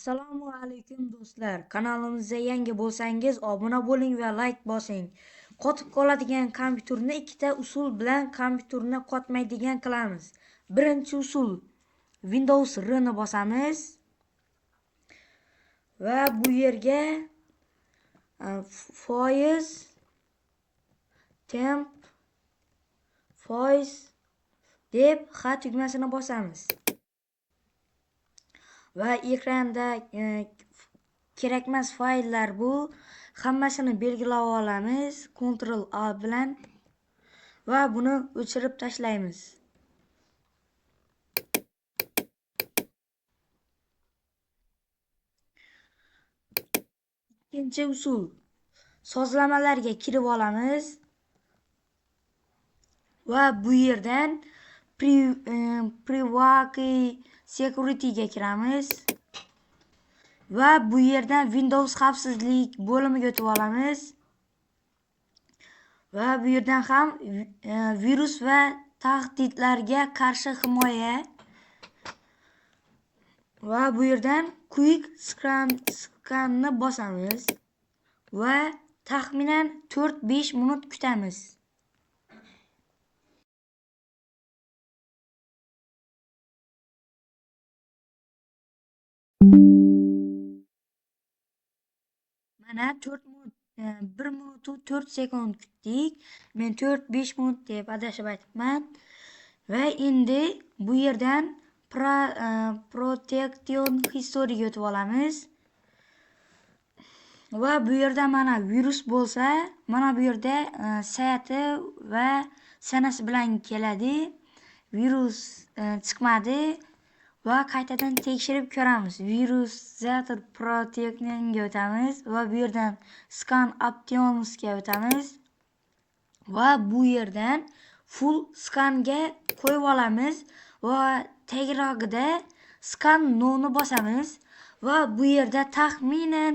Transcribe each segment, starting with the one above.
Assalomu alaykum do'stlar. Kanalimizga yangi bo'lsangiz obuna bo'ling va like bosing. Qotib qoladigan kompyuterni ikkita usul bilan kompyuterni qotmaydigan qilamiz. Birinchi usul Windows R ni bosamiz va bu yerga foiz temp foiz deb H tugmasini bosamiz. Va ekranda kerakmas fayllar bu hammasini belgilab olamiz Ctrl A bilan va buni o'chirib tashlaymiz. Ikkinchi usul sozlamalarga kirib olamiz va bu yerdan Privacy Security'ga kiramiz va bu yerdan Windows xavfsizlik bo'limiga o'tib olamiz va bu yerdan ham virus va tahdidlarga qarshi himoya va bu yerdan Quick Scan'ni bosamiz va taxminan 4-5 minut kutamiz. Mana 4 minut, 1 minut 4 sekund kutdik. Men 4-5 minut deb adashib aytibman. Va endi bu yerdan Protection History'ga o'tib olamiz. Va bu yerda mana virus bo'lsa, mana bu yerda soati va sanasi bilan keladi. Virus chiqmadi. Va qaytadan tekshirib ko'ramiz. Virusator Protection'ga o'tamiz va bu yerdan Scan Options'ga o'tamiz va bu yerdan Full Scan'ga qo'yib olamiz va tagrog'ida Scan Now'ni bosamiz va bu yerda taxminan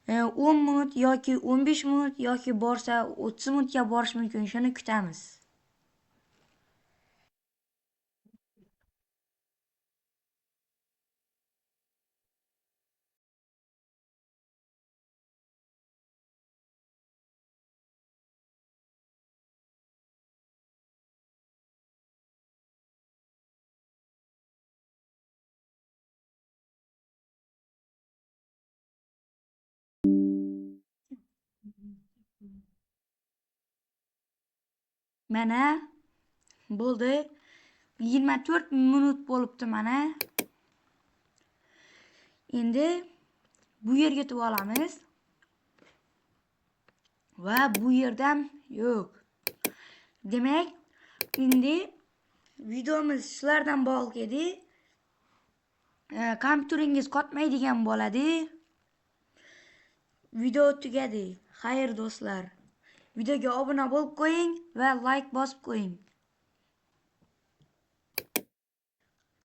10 minut yoki 15 minut yoki borsa 30 minutga borish mumkin. Shuni kutamiz. Mana bo'ldi. 24 minut bo'libdi mana. Endi bu yerga o'tib olamiz. Va bu yerdan yo'q. Demak, endi videomiz shulardan bog'liq edi. Kompyuteringiz qotmaydigan bo'ladi. Video tugadi. Xayr do'stlar. Videoga obuna bo'lib qo'ying va like bosib qo'ying.